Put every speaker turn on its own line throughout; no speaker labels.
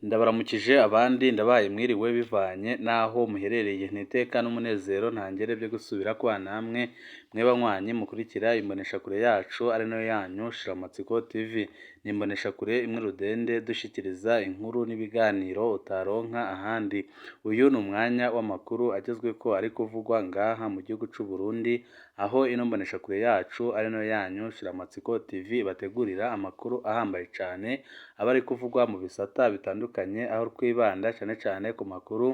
Ndabaramukije abandi ndabahaye mwiriwe bivanye n'aho muherereye. Ni iteka n'umunezero ntangere byo gusubira kubana namwe mwe banywanyi mukurikira imboneshakure yacu ari nayo yanyu Shiramatsiko TV. Ni imboneshakure imwe rudende dushikiriza inkuru n'ibiganiro utaronka ahandi. Uyu ni umwanya w'amakuru agezweko ari kuvugwa ngaha mu gihugu c'u Burundi, aho ino mboneshakure yacu ari nayo yanyu Shiramatsiko TV bategurira amakuru ahambaye cane aba ari kuvugwa mu bisata bitandukanye, aho twibanda cane cane ku makuru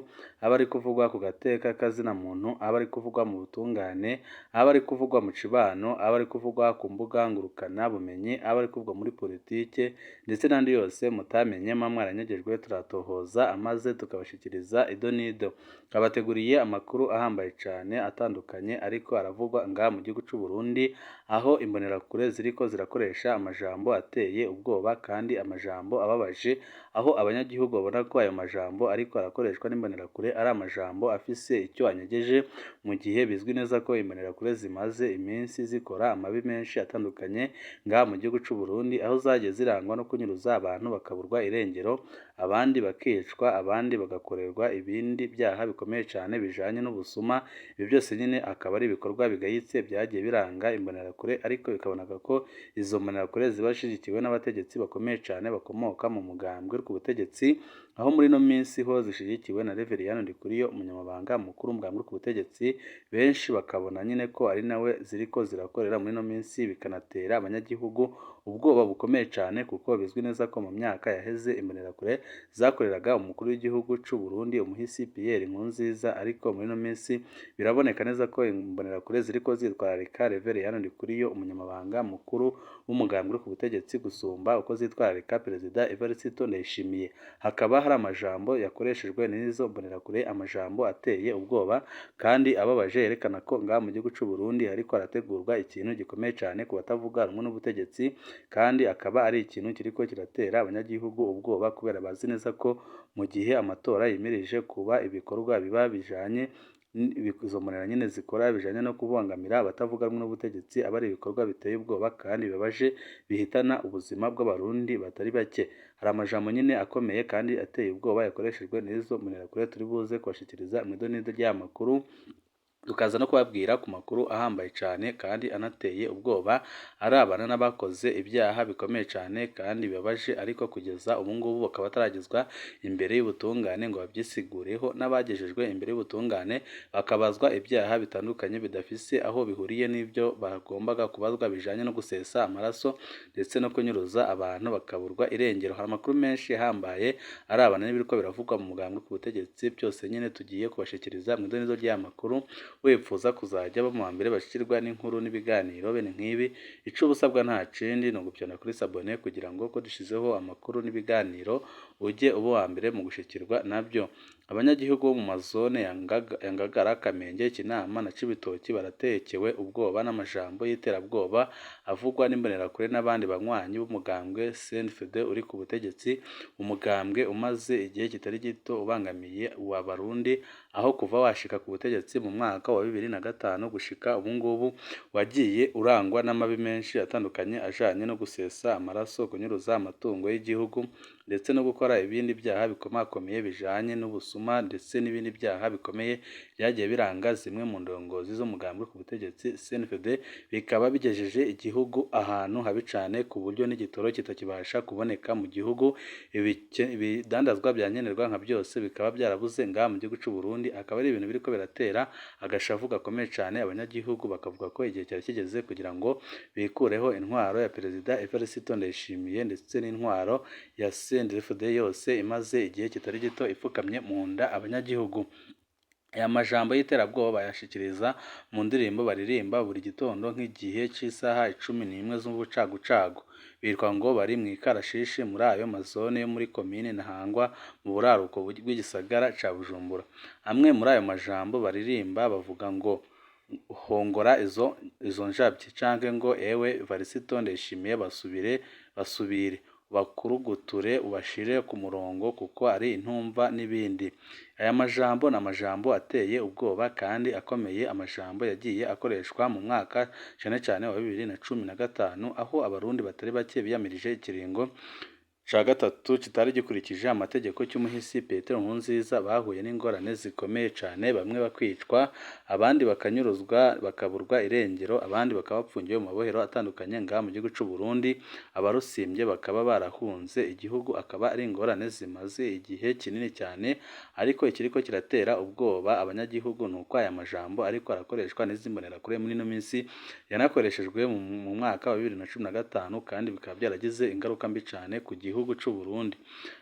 aba ari kuvugwa ku gateka kazina muntu, aba ari kuvugwa mu butungane, aba ari kuvugwa mu cibano, aba ari kuvugwa ku mbuga ngurukana bumenyi, aba ari kuvugwa muri politike ndetse n'andi yose mutamenye muba mwaranyegejwe, turatohoza amaze tukabashikiriza ido n'ido. Twabateguriye amakuru ahambaye cane atandukanye ariko aravugwa ngaha mu gihugu c'u Burundi, aho imbonerakure ziriko zirakoresha amajambo ateye ubwoba kandi amajambo ababaje, aho abanyagihugu babona ko ayo majambo ariko arakoreshwa n'imbonerakure ari amajambo afise icyo anyegeje, mu gihe bizwi neza ko imbonerakure zimaze iminsi zikora amabi menshi atandukanye ngaha mu gihugu c'u Burundi, aho zagiye zirangwa no kunyuruza abantu bakaburwa irengero, abandi bakicwa, abandi bagakorerwa ibindi byaha bikomeye cane bijanye n'ubusuma. Ibi byose nyene akaba ari ibikorwa bigayitse byagiye biranga imbonerakure, ariko bikaboneka ko izo mbonerakure ziba zishigikiwe n'abategetsi bakomeye cane bakomoka mu mugambwe uri ku butegetsi, aho muri ino minsi ho zishigikiwe na Reveriyani Ndikuriyo, umunyamabanga mukuru w'umugambwe uri ku butegetsi. Benshi bakabona nyene ko ari nawe ziriko zirakorera muri ino minsi, bikanatera abanyagihugu ubwoba bukomeye cane, kuko bizwi neza ko mu myaka yaheze imbonerakure zakoreraga umukuru w'igihugu c'u Burundi umuhisi Pierre Nkurunziza, ariko muri ino minsi biraboneka neza ko imbonerakure ziriko zitwararika Reveriyani Ndikuriyo, umunyamabanga mukuru w'umugambwe uri ku butegetsi, gusumba uko zitwararika Perezida Evariste Ndayishimiye. Hakaba hari amajambo yakoreshejwe n'izo mbonerakure, amajambo ateye ubwoba kandi ababaje, yerekana ko ngaha mu gihugu c'u Burundi hariko harategurwa ikintu gikomeye cane ku batavuga rumwe n'ubutegetsi, kandi akaba ari ikintu kiriko kiratera abanyagihugu ubwoba, kubera bazi neza ko mu gihe amatora yimirije kuba ibikorwa biba bijanye izo mbonera nyene zikora bijanye no kubangamira abatavuga rumwe n'ubutegetsi aba ari ibikorwa biteye ubwoba kandi bibabaje, bihitana ubuzima bw'abarundi batari bake. Hari amajambo nyene akomeye kandi ateye ubwoba yakoreshejwe n'izo mbonerakure turi buze kubashikiriza mw'idonido ry'aya makuru, tukaza no kubabwira ku makuru ahambaye cane kandi anateye ubwoba arabana n'abakoze ibyaha bikomeye cane kandi bibabaje, ariko kugeza ubu ngubu bakaba bataragezwa imbere y'ubutungane ngo babyisigureho, n'abagejejwe imbere y'ubutungane bakabazwa ibyaha bitandukanye bidafise aho bihuriye n'ibyo bagombaga kubazwa bijanye no gusesa amaraso ndetse no kunyuruza abantu bakaburwa irengero. Hari amakuru menshi ahambaye arabana n'ibiriko biravugwa mu mugambwe ku butegetsi, byose nyene tugiye kubashikiriza mw'idonido ry'aya makuru. Wipfuza kuzajya aba mu mbere bashikirwa n'inkuru n'ibiganiro bene nk'ibi, ico uba usabwa nta kindi ni ugupyona kuri s'abonner kugira ngo ko dushizeho amakuru n'ibiganiro ujye uba uwa mbere mu gushikirwa nabyo. Abanyagihugu bo mu mazone ya Ngagara, Kamenge, Kinama na Cibitoki baratekewe ubwoba n'amajambo y'iterabwoba avugwa n'imbonerakure n'abandi banywanyi b'umugambwe CNDD uri ku butegetsi, umugambwe umaze igihe kitari gito ubangamiye Abarundi, aho kuva washika ku butegetsi mu mwaka wa 2005 gushika ubu ngubu wagiye urangwa n'amabi menshi atandukanye ajanye no gusesa amaraso, kunyuruza amatungo y'igihugu ndetse no gukora ibindi byaha bikomakomeye bijanye n'ubusuma ndetse n'ibindi byaha bikomeye byagiye biranga zimwe mu ndongozi z'umugambwe ku butegetsi CNDD, bikaba bigejeje igihugu ahantu habi cane ku buryo n'igitoro kitakibasha kuboneka mu gihugu, ibidandazwa bya nkenerwa nka byose bikaba byarabuze ngaha mu gihugu c'u Burundi. Akaba ari ibintu biriko biratera agashavu gakomeye cane abanyagihugu, bakavuga ko igihe cyari kigeze kugira ngo bikureho intwaro ya Perezida Evariste Ndayishimiye ndetse n'intwaro ya CNDD yose imaze igihe kitari gito ipfukamye mu nda abanyagihugu. Aya majambo y'iterabwoba bayashikiriza mu ndirimbo baririmba buri gitondo nk'igihe c'isaha 11 z'ubucagucagu. Bitwa ngo bari mw'ikarashishi muri ayo mazone yo muri komine Ntahangwa mu buraruko bw'igisagara ca Bujumbura. Amwe muri ayo majambo baririmba bavuga ngo hongora izo njavyi, canke ngo ewe Varisito Ndayishimiye basubire basubire bakuruguture ubashire ku murongo kuko ari intumva n'ibindi. Aya majambo ni amajambo ateye ubwoba kandi akomeye, amajambo yagiye akoreshwa mu mwaka cane cane wa 2015, aho abarundi batari bake biyamirije ikiringo ca gatatu kitari gikurikije amategeko cy'umuhisi Petero Nkurunziza bahuye n'ingorane zikomeye cane, bamwe bakicwa, abandi bakanyuruzwa bakaburwa irengero, abandi bakaba bapfungiwe mu mabohero atandukanye ngaha mu gihugu c'u Burundi, abarusimvye bakaba barahunze igihugu, akaba ari ingorane zimaze igihe kinini cyane. Ariko ikiriko kiratera ubwoba abanyagihugu nuko aya majambo ariko arakoreshwa n'izi mbonerakure muri ino minsi, yanakoreshejwe mu mwaka wa 2015, kandi bikaba byaragize ingaruka mbi cane ku gihugu c'u Burundi.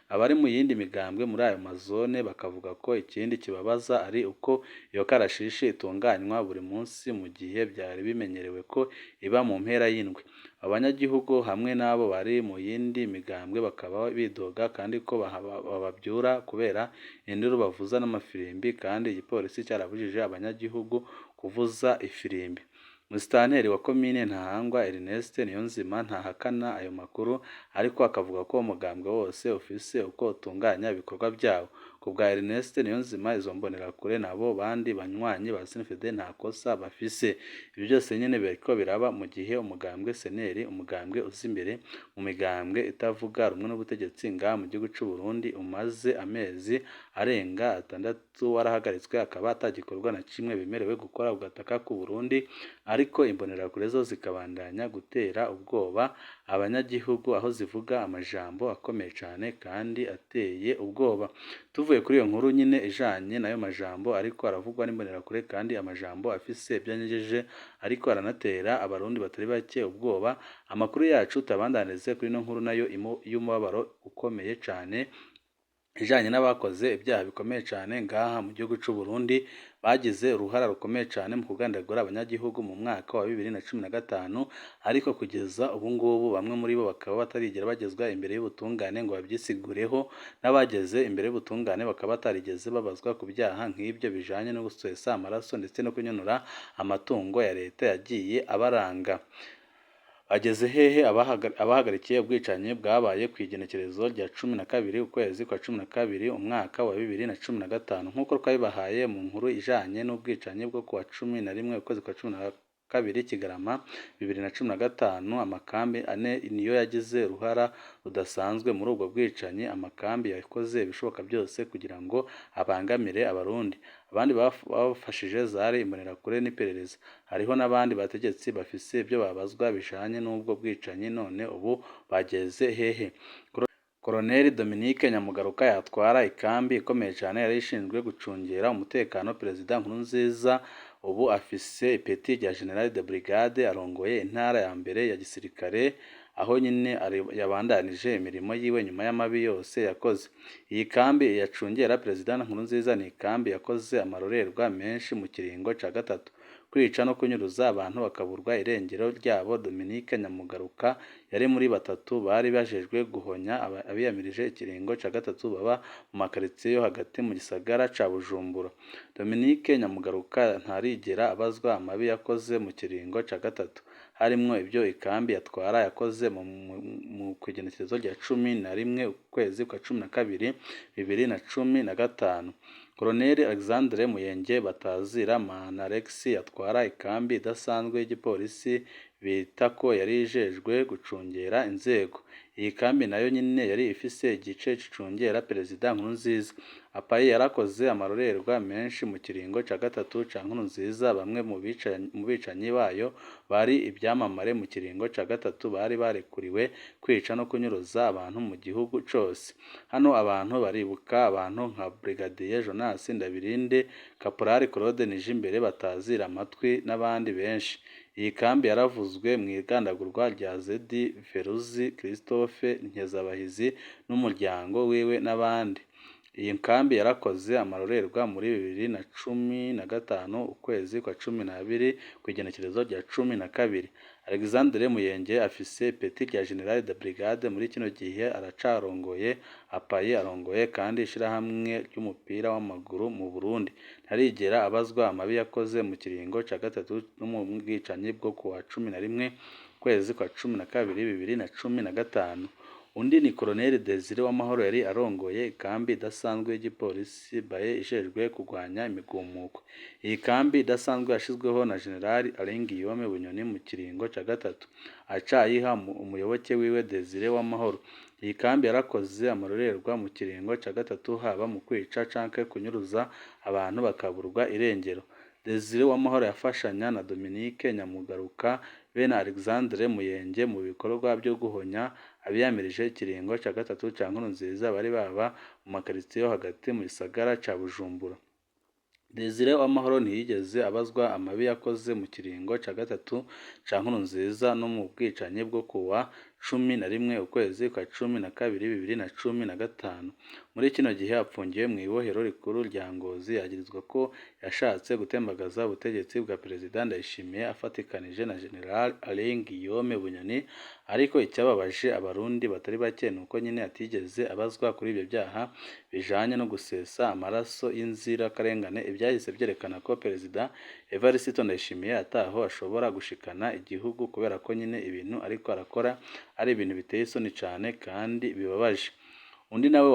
Abari mu yindi migambwe muri ayo mazone bakavuga ko ikindi kibabaza ari uko iyo karashishi itunganywa buri munsi mu gihe byari bimenyerewe ko iba mu mpera y'indwi. Abanyagihugu hamwe n'abo bari mu yindi migambwe bakaba bidoga kandi ko babavyura kubera induru bavuza n'amafirimbi, kandi igipolisi carabujije abanyagihugu kuvuza ifirimbi. Musitanteri wa komine Ntahangwa Ernest Niyonzima ntahakana ayo makuru, ariko akavuga ko umugambwe wose ufise uko utunganya ibikorwa vyawo. Ku bwa Ernest Niyonzima, izo mbonerakure nabo bandi banywanyi ba CNDD nta kosa bafise. Ivyo byose nyene biriko biraba mu gihe umugambwe CNL, umugambwe uza imbere mu migambwe itavuga rumwe n'ubutegetsi ngaha mu gihugu c'u Burundi, umaze amezi arenga 6 warahagaritswe, akaba atagikorwa na kimwe bemerewe gukora ku gataka k'u Burundi, ariko imbonerakure zo zikabandanya gutera ubwoba abanyagihugu aho zivuga amajambo akomeye cane kandi ateye ubwoba. Tuvuye kuri iyo nkuru nyine ijanye n'ayo majambo ariko aravugwa n'imbonerakure, kandi amajambo afise ivyo anyegeje ariko aranatera abarundi batari bake ubwoba, amakuru yacu tuyabandanirize kuri ino nkuru nayo y'umubabaro ukomeye cane ijanye n'abakoze ibyaha bikomeye cane ngaha mu gihugu c'u Burundi, bagize uruhara rukomeye cane mu kugandagura abanyagihugu mu mwaka wa 2015, ariko kugeza ubu ngubu bamwe muri bo bakaba batarigera bagezwa imbere y'ubutungane ngo bavyisigureho, n'abageze imbere y'ubutungane bakaba batarigeze babazwa ku byaha nk'ibyo bijanye no gusesa amaraso ndetse no kunyonora amatungo ya leta yagiye abaranga. Bageze hehe abahagarikiye ubwicanyi bwabaye ku igenekerezo rya 12 ukwezi kwa 12 umwaka wa 2015, nk'uko twabibahaye mu nkuru ijanye n'ubwicanyi bwo kuwa 11 ukwezi kwa 12 Kigarama 2015. Amakambi ane niyo yagize uruhara rudasanzwe muri ubwo bwicanyi. Amakambi yakoze ibishoboka byose kugira ngo abangamire abarundi. Abandi bafashije zari imbonerakure n'iperereza. Hariho n'abandi bategetsi bafise ibyo babazwa bijanye n'ubwo bwicanyi, none ubu bageze hehe? Koloneli Dominique Nyamugaruka yatwara ikambi ikomeye cane yari ishinzwe gucungera umutekano Perezida Nkurunziza, ubu afise ipeti rya General de Brigade, arongoye intara ya mbere ya gisirikare, aho nyine yabandanije imirimo yiwe nyuma y'amabi yose yakoze. Iyi kambi yacungera Perezida Nkurunziza ni ikambi yakoze amarorerwa menshi mu kiringo ca gatatu, kwica no kunyuruza abantu bakaburwa irengero ryabo. Dominique Nyamugaruka yari muri batatu bari bajejwe guhonya abiyamirije ikiringo ca gatatu baba mu makaritsiye yo hagati mu gisagara ca Bujumbura. Dominique Nyamugaruka ntarigera abazwa amabi yakoze mu kiringo ca gatatu, harimwo ibyo ikambi yatwara yakoze mu igenekerezo rya 11 ukwezi kwa 12 2015. Koloneli Alexandre Muyenge Batazira Mahana Alex yatwara ikambi idasanzwe y'igipolisi bita ko yari ijejwe gucungera inzego. Iyi kambi nayo nyine yari ifise igice gicungera Perezida Nkurunziza. Apayi yarakoze amarorerwa menshi mu kiringo ca gatatu ca Nkurunziza. Bamwe mu bicanyi bayo bari ivyamamare mu kiringo ca gatatu bari barekuriwe kwica no kunyuruza abantu mu gihugu cose. Hano abantu baribuka abantu nka Brigadier Jonas Ndabirinde, Caporal Claude Nijimbere batazira amatwi n'abandi benshi. Iyi kambi yaravuzwe mu igandagurwa rya Zedi Feruzi, Christophe Nkezabahizi n'umuryango wiwe n'abandi. Iyi kambi yarakoze amarorerwa muri 2015 ukwezi kwa 12 ku igenekerezo rya 12. Alexandre Muyenge afise ipeti rya General de Brigade, muri kino gihe aracarongoye apayi, arongoye kandi ishirahamwe ry'umupira w'amaguru mu Burundi. Ntarigera abazwa amabi yakoze mu kiringo ca gatatu no mu bwicanyi bwo kuwa 11 ukwezi kwa 12 2015. Undi ni Colonel Desire Uwamahoro yari arongoye ikambi idasanzwe y'igipolisi BAE ijejwe kugwanya imigumuko. Iyi kambi idasanzwe yashizweho na General Alain Guillaume Bunyoni mu kiringo ca gatatu, aca ayiha umuyoboke wiwe Desire Uwamahoro. Iyi kambi yarakoze amarorerwa mu kiringo ca gatatu, haba mu kwica canke kunyuruza abantu bakaburwa irengero. Desire Uwamahoro yafashanya na Dominique Nyamugaruka be na Alexandre Muyenge mu bikorwa byo guhonya abiyamirije ikiringo ca gatatu ca Nkurunziza bari baba mu makaritsiye yo hagati mu gisagara ca Bujumbura. Desire Uwamahoro ntiyigeze abazwa amabi yakoze mu kiringo ca gatatu ca Nkurunziza no mu bwicanyi bwo kuwa 11 ukwezi kwa 12 2015. Muri kino gihe apfungiwe mu ibohero rikuru rya Ngozi, yagirizwa ko yashatse gutembagaza ubutegetsi bwa Perezida Ndayishimiye afatikanije na General Alain Guillaume Bunyoni, ariko icyababaje abarundi batari bake nuko nyine atigeze abazwa kuri ibyo byaha bijanye no gusesa amaraso y'inzirakarengane. Ibyahise byerekana ko Perezida Evariste Ndayishimiye ataho ashobora gushikana igihugu, kubera ko nyine ibintu ariko arakora ari ibintu biteye isoni cane kandi bibabaje. Undi nawe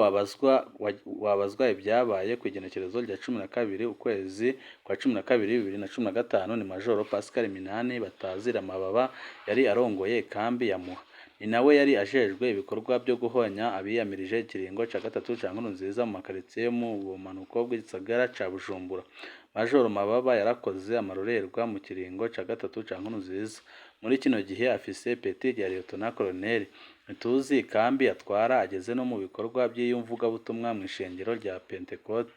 wabazwa ibyabaye ku igenekerezo rya 12 ukwezi kwa 12 2015 ni Majoro Pascal Minani batazira Mababa yari arongoye ikambi ya Muha. Ni nawe yari ajejwe ibikorwa byo guhonya abiyamirije ikiringo ca gatatu ca Nkurunziza mu makaritsiye yo mu bumanuko bw'igisagara ca Bujumbura. Majoro Mababa yarakoze amarorerwa mu kiringo ca gatatu ca Nkurunziza. Muri kino gihe afise ipeti rya Lieutenant Colonel. Ntituzi ikambi atwara, ageze no mu bikorwa by'iyumvugabutumwa mu ishengero rya Pentecote.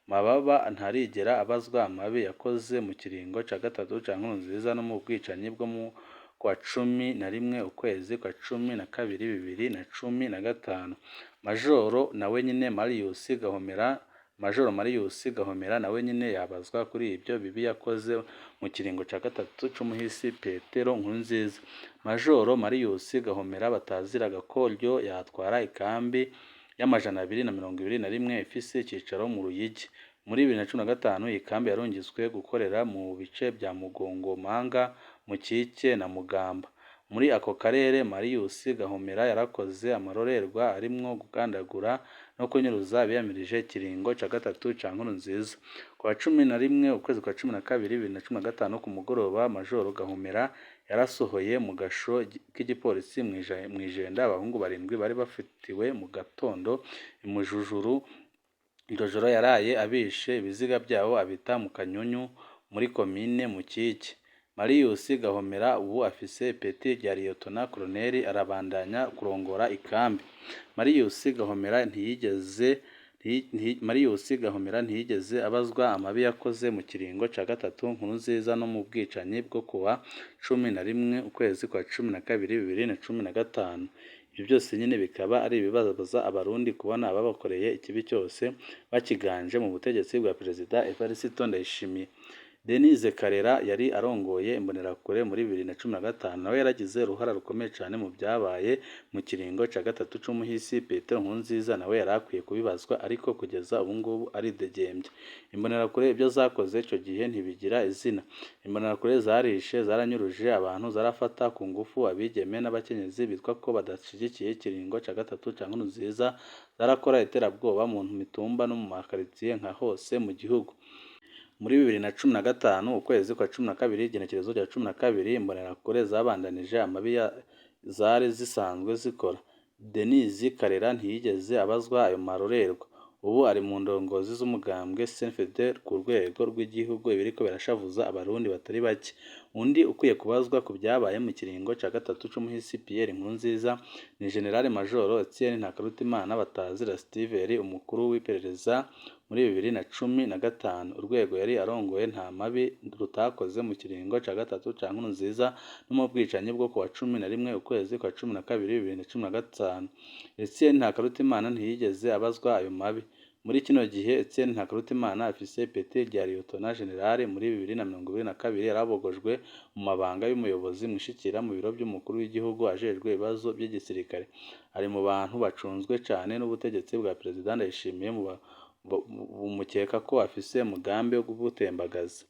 Mababa ntarigera abazwa amabi yakoze mu kiringo ca gatatu ca Nkurunziza no mu bwicanyi bwo mu kwa 11 ukwezi kwa 12 2015. Majoro nawe nyine Marius Gahomera, Majoro Marius Gahomera nawe nyine yabazwa kuri ibyo bibi yakoze mu kiringo ca gatatu c'umuhisi Petero Nkurunziza. Majoro Marius Gahomera batazira Gakoryo yatwara ikambi y'221 ifise icicaro mu Ruyigi. Muri 2015 iyi kambi yarungitswe gukorera mu bice bya Mugongomanga, Mukike na Mugamba. Muri ako karere Marius Gahomera yarakoze amarorerwa arimwo kugandagura no kunyuruza abiyamirije ikiringo ca gatatu ca Nkurunziza. Ku wa 11 ukwezi kwa 12 2015 ku mugoroba, Majoro Gahomera yarasohoye mu gasho k'igipolisi mw'Ijenda abahungu barindwi bari bafatiwe mu gatondo i Mujujuru. Iryo joro yaraye abishe, ibiziga byabo abita mu Kanyunyu muri komine Mukike. Marius Gahomera ubu afise ipeti rya Lieutenant Colonel arabandanya kurongora ikambi. Marius Gahomera ntiyigeze abazwa amabi yakoze mu kiringo ca gatatu Nkurunziza no mu bwicanyi bwo kuwa 11 ukwezi kwa 12 2015. Ibyo byose nyine bikaba ari ibibabaza abarundi kubona ababakoreye ikibi cyose bakiganje mu butegetsi bwa Perezida Evariste Ndayishimiye. Denise Karera yari arongoye Imbonerakure muri 2015, nawe yaragize uruhara rukomeye cyane mu byabaye mu kiringo ca gatatu c'umuhisi Petero Nkurunziza, nawe yari akwiye kubibazwa, ariko kugeza ubu ngubu aridegembya. Imbonerakure ibyo zakoze ico gihe ntibigira izina. Imbonerakure zarishe, zaranyuruje abantu, zarafata ku ngufu abigeme n'abakenyezi bitwa ko badashigikiye ikiringo ca gatatu ca Nkurunziza, zarakora iterabwoba mu mitumba no mu makaritsiye nka hose mu gihugu. Muri 2015 ukwezi kwa 12 igenekerezo rya 12, Imbonerakure zabandanije amabi zari zisanzwe zikora. Denise Karera ntiyigeze abazwa ayo marorerwa. Ubu ari mu ndongozi z'umugambwe CNDD ku rwego rw'igihugu, ibiriko birashavuza abarundi batari bake. Undi ukwiye kubazwa ku byabaye mu kiringo ca gatatu c'umuhisi Pierre Nkurunziza ni General Major Etienne Ntakarutimana batazira Steve, umukuru w'iperereza muri 2015. Urwego yari arongoye nta mabi rutakoze mu kiringo ca gatatu ca Nkurunziza no mu bwicanyi bwo kuwa 11 ukwezi kwa 12 2015. Etienne Ntakarutimana ntiyigeze abazwa ayo mabi. Muri kino gihe Etienne Ntakarutimana afise ipeti rya Lieutenant General. Muri 2022 yarabogojwe mu mabanga y'umuyobozi mwishikira mu biro by'umukuru w'igihugu ajejwe ibibazo by'igisirikare. Ari mu bantu bacunzwe cane n'ubutegetsi bwa Perezida Ndayishimiye, bumukeka ko afise umugambi wo kubutembagaza.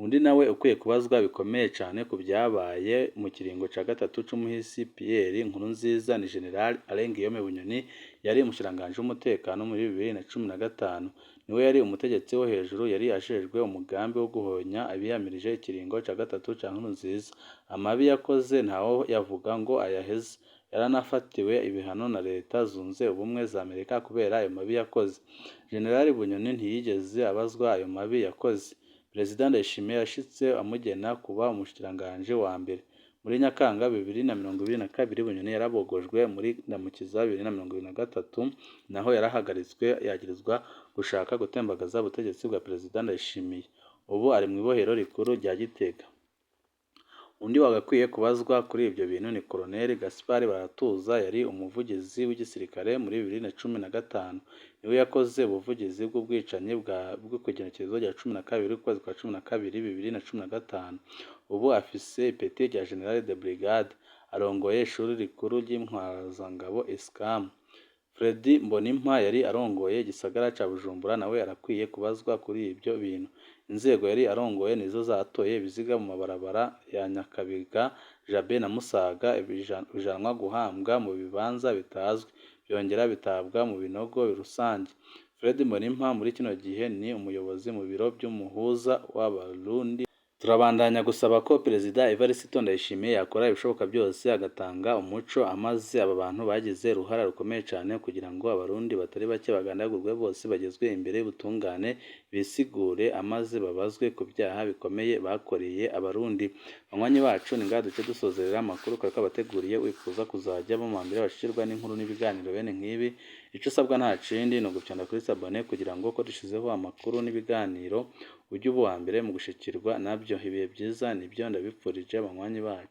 Undi nawe ukwiye kubazwa bikomeye cane ku vyabaye mu kiringo ca gatatu c'umuhisi Pierre Nkurunziza ni General Alain Guillaume Bunyoni, yari umushikiranganji w'umutekano muri 2015. Niwe yari umutegetsi wo hejuru yari ajejwe umugambi wo guhonya abiyamirije ikiringo ca gatatu ca Nkurunziza. Amabi yakoze ntawo yavuga ngo ayaheze. Yaranafatiwe ibihano na Leta Zunze Ubumwe za Amerika kubera ayo mabi yakoze. General Bunyoni ntiyigeze abazwa ayo mabi yakoze. Perezida Ndayishimiye yashitse amugena kuba umushikiranganji wa mbere. Muri Nyakanga 2022 Bunyoni yarabogojwe, muri Ndamukiza 2023 naho yarahagaritswe yagirizwa gushaka gutembagaza ubutegetsi bwa Perezida Ndayishimiye. Ubu ari mw'ibohero rikuru rya Gitega. Undi wagakwiye kubazwa kuri ibyo bintu ni Colonel Gaspard Baratuza, yari umuvugizi w'igisirikare muri 2015. Niwe yakoze ubuvugizi bw'ubwicanyi bwo kw'igenekerezo rya 12 ukwezi kwa 12 2015. Ubu afise ipeti rya General de Brigade, arongoye ishuri rikuru ry'intwazangabo ISCAM. Fredy Mbonimpa yari arongoye igisagara ca Bujumbura, nawe arakwiye kubazwa kuri ibyo bintu. Inzego yari arongoye nizo zatoye ibiziga mu mabarabara ya Nyakabiga, Jabe na Musaga, bijanwa guhambwa mu bibanza bitazwi, byongera bitabwa mu binogo rusangi. Fredy Mbonimpa muri kino gihe ni umuyobozi mu biro vy'umuhuza w'Abarundi. Turabandanya gusaba ko Perezida Evariste Ndayishimiye yakora ibishoboka byose agatanga umuco, amaze aba bantu bagize uruhara rukomeye cane kugira ngo Abarundi batari bake bagandagurwe bose bagezwe imbere y'ubutungane, bisigure amaze babazwe ku vyaha bikomeye bakoreye Abarundi. Banywanyi bacu, ni ngaha duce dusozerera amakuru twari twabateguriye. Wifuza kuzajya mu mbere bashikirwa n'inkuru n'ibiganiro bene nk'ibi, ico usabwa nta kindi ni ugufyonda kuri s'abonner kugira ngo ko dushizeho amakuru n'ibiganiro ujye uba uwa mbere mu gushikirwa nabyo. Ibihe vyiza nibyo ndabipfurije banywanyi bacu.